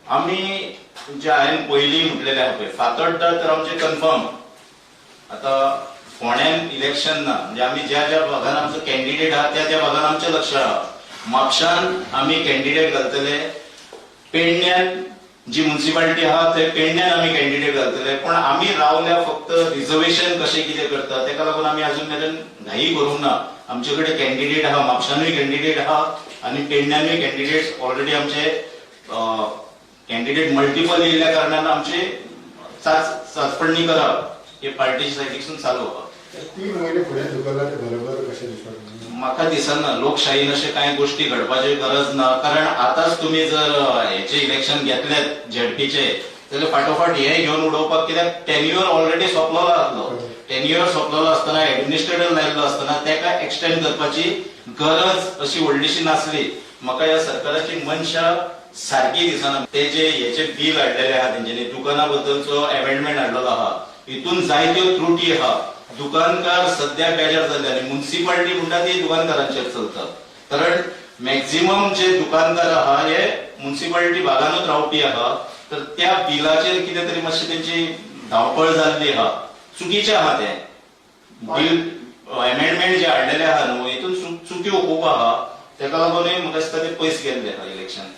आमी जे हांवें पयलीं म्हटलेलें आहा पळय, फातोड्डा तर आमचें कन्फर्म. आतां फोंड्यान इलेक्शन ना, म्हणजे आमी ज्या ज्या भागान आमचो कॅन्डिडेट आहा त्या त्या भागान आमचें लक्ष आहा. म्हापशान आमी कॅन्डिडेट घालतले, पेडण्यान जी म्युन्सिपालिटी आहा थंय पेडण्यान आमी कॅन्डिडेट घालतले. पण आमी रावल्या फक्त रिजर्वेशन कशें कितें करता तेका लागून आमी अजून मेरेन घाई करूंक ना. आमचे कडेन कॅन्डिडेट आहा, म्हापशानूय कॅन्डिडेट आहा आनी पेडण्यानूय कॅन्डिडेट ऑलरेडी आमचे कॅन्डिडेट मल्टिपल येयल्ल्या कारणान आमची चाचपडणी करप हे पार्टीच्या सायडीकसून चालू आहा. 3 म्हयने फुडें धुकल्ला ते बरोबर कशें दिसता? म्हाका दिसना लोकशाहीन अशे कांय गोष्टी घडपाची गरज ना, कारण आतांच तुमी जर हेचे इलेक्शन घेतलेत झेडपीचे जाल्यार फाटोफाट हे घेवन उडोवपाक, कित्याक टेन्युअर ऑलरेडी सोंपलेलो आसलो. टेन्युअर सोंपलेलो आसतना एडमिनिस्ट्रेटर लायिल्लो आसतना तेका एक्सटेंड करपाची गरज अशी व्हडलीशी नासली. म्हाका ह्या सरकाराची मनशां सारकी दिसना. ते जे हेचे बील हाडलेले आहा, तेंच्यांनी दुकाना बद्दलचो एमेंडमेंट हाडलेलो आहा, हितून जायत्यो त्रुटी आहा. दुकानकार सध्या बेजार जाल्ले आनी म्युन्सिपालिटी म्हणटा ती दुकानकारांचेर चलता, कारण मॅक्झिमम जे दुकानकार आहा हे म्युन्सिपालिटी भागानूच रावपी आहा. तर त्या बिलाचेर कितें तरी मातशी तेंची धांवपळ जाल्ली आहा, चुकीचें आहा तें बील एमेंडमेंट जे हाडलेले आहा न्हू, हितून चुक्यो खूब आहा. तेका लागूनय म्हाका दिसता ते पयस गेल्ले आहा इलेक्शन.